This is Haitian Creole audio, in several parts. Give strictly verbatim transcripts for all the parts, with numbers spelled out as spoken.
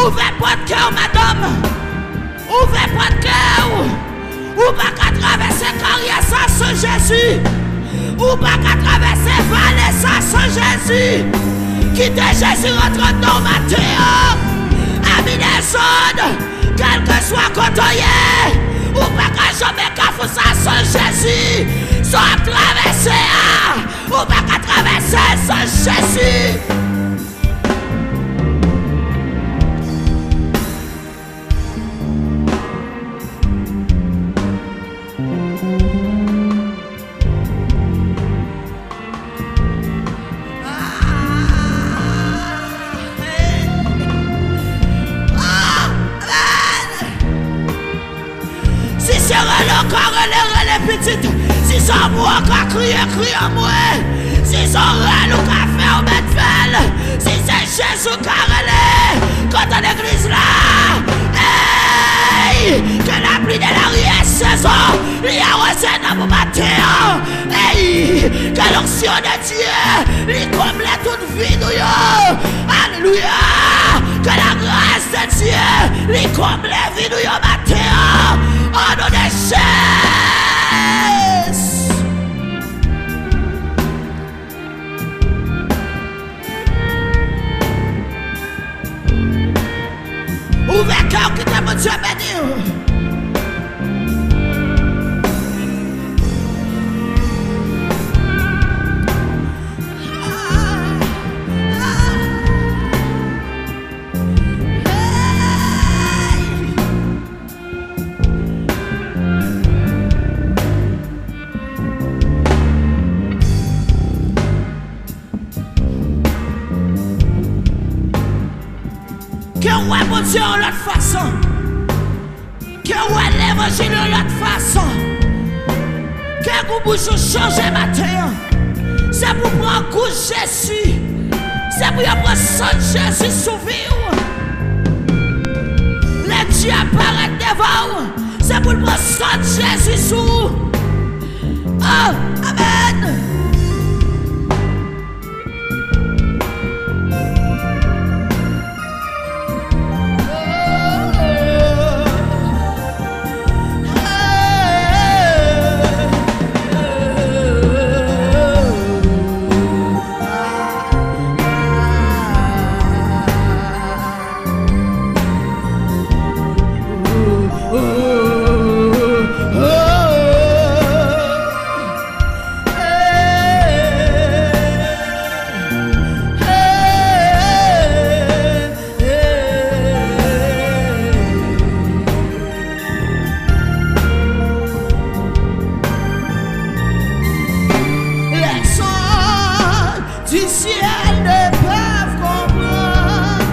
Ouvè pòt kè w, madanm. Ouvè pòt kè w. Ou pa ka travèse karyè sa san Jezi. Ou pa ka travèse vale sa san Jezi. Kite Jezi rantre anndan w maten an. Ami dezòd, kèlkeswa kote w ye, ou pa ka janbe kafou sa san Jezi. Sa w ap travèse a, ou pa ka travèse l san Jezi. Si se rele w ka rele, rele pitit. Si se anmwe w ka kriye, kriye anmwe. Si se yon rèl ou ka fè, ou mèt fè l. Si se Jezi w ka rele, kote legliz la? Ey! Ke lapli de la riyè sezon li awoze nanm ou maten an. Ey! Ke lonksyon de Dye li konble tout vid ou yo. Alelouya! Ke lagras de Dye li konble vid ou yo maten an. O non de Jezi! Ouvè kè w, kite Bondye beni w. Ke w wè Bondye yon lòt fason. Ke w wè levanjil yon lòt fason. Ke gou bouch ou chanje maten an. Se pou pran gou Jezi. Se pou yo pran san Jezi sou vi w. Lè Dye ap parèt devan w, se pou l pran san Jezi sou ou. Oh, amèn. Lèzòm di syèl ne peuvent comprendre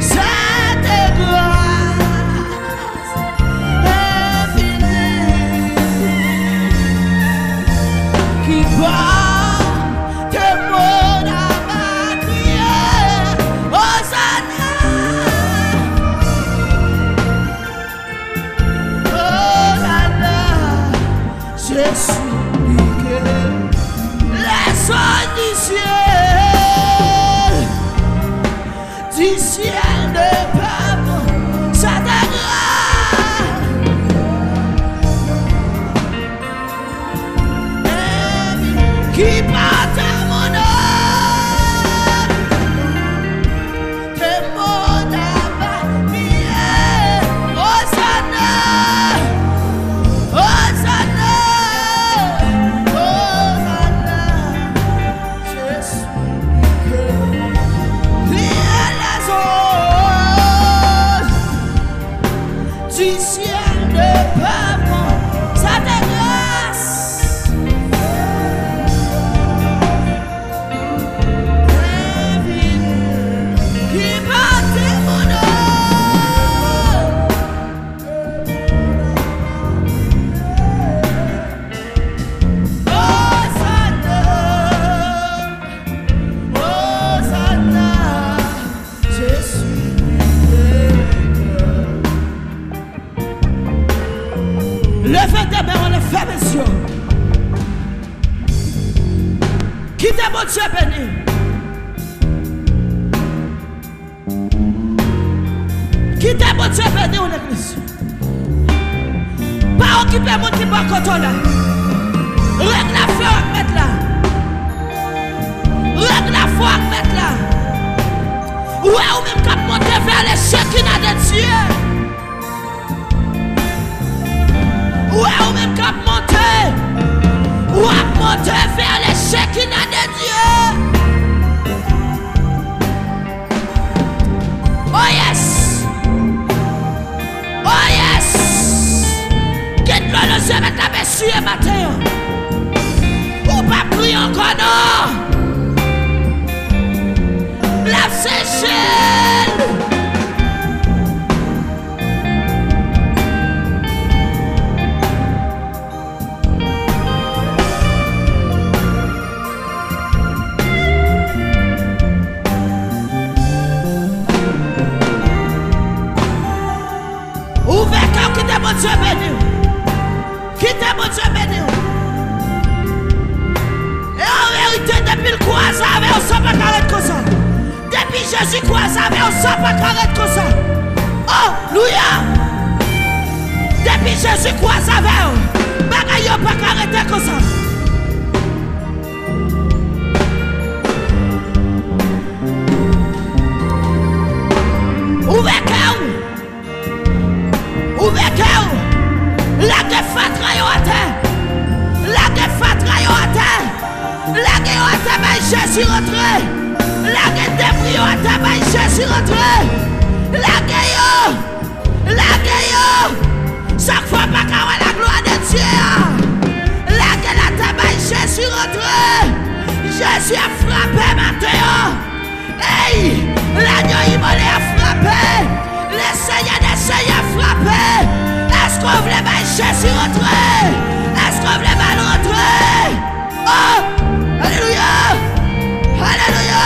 cette grâce infinie qui porte mon âme à crier. Hosanna, Hosanna, Jezi ke lèzòm di syèl, di syèl de pèp sa te gra. Ki pòte mon âme, ke mon âme a priye. Hosanna, Hosanna, Hosanna. Jezi ke priye lèzòm. Du ciel ne peuvent sa te grâce. Qui porte mon âme. Hosanna, Hosanna, je suis vainqueur. Leve de men w, leve men zye w. Kite Bondye beni w. Pa okipe moun ki bò kote w la. Règle afè w ak Mèt la. Règle afè w ak Mèt la. Ou wè ou menm k ap monte vers les Shekinah de Dieu. Ou wè ou menm k ap monte. Ou ap monte vers les Shekinah de Dieu. Oh yes! Oh yes! Gen dlo nan zye Mèt la, mesye, maten an. Ou p ap kriye ankò, non! L ap seche l! Ouvè kè w, kite Bondye beni w. Kite Bondye beni w. E an verite, depi l kwaze avè w, sa pa ka ret konsa. Depi Jezi kwaze avè w, sa pa ka ret konsa. Oh, louya! Depi Jezi kwaze avè w, bagay yo pa ka rete konsa. Ouvè kè w! Ouvè kè w! Lage fatra yo atè! Lage fatra yo atè! Lage yo atè, bay Jezi rantre! Lage debri yo atè, bay Jezi rantre! Lage yo! Lage yo! Sak fè w pa ka wè la glwa de Dye a, lage l atè, bay Jezi rantre! Jezi ap frape maten an! Ey! Lanyo imole a frape! Le Seyè de Seyè frape! Èske w vle bay Jezi rantre? Èske w vle ba l rantre? Oh! Alelouya! Alelouya!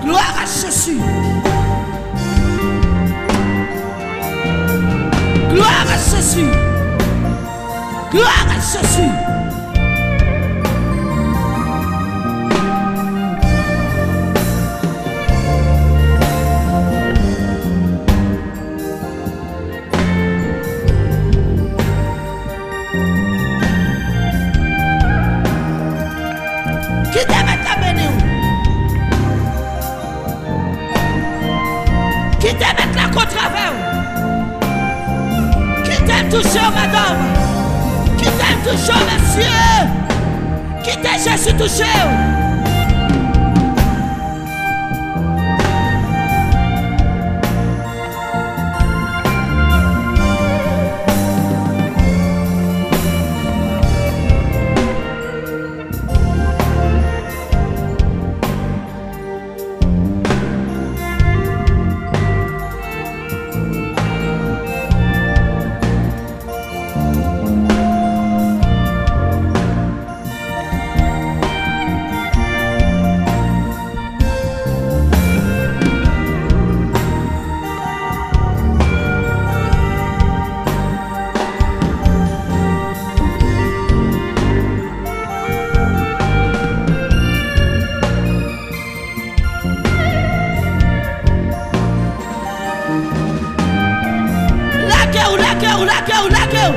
Gloire à Jésus. Gloire à Jésus. Gloire à Jésus. Kite Mèt la beni w. Kite Mèt la kontre avè w. Kite l touche w, madanm. Kite l touche w, mesye. Kite Jezi touche w. Lage w, lage w, lage w, lage w!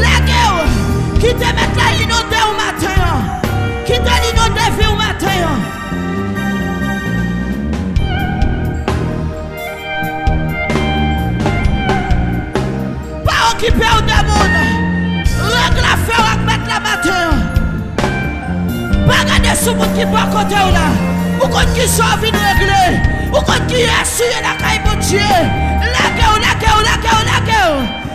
Lage w! Kite Mèt la inonde w maten an! Kite l inonde vi w maten an! Pa okipe w de moun! Regle afè w ak Mèt la maten an! Pa gade sou moun ki bò kote w la. Ou konn kijan w vin regle. Ou konn kiyès ou ye lakay Bondye. Lage w, lage w, lage w, lage w.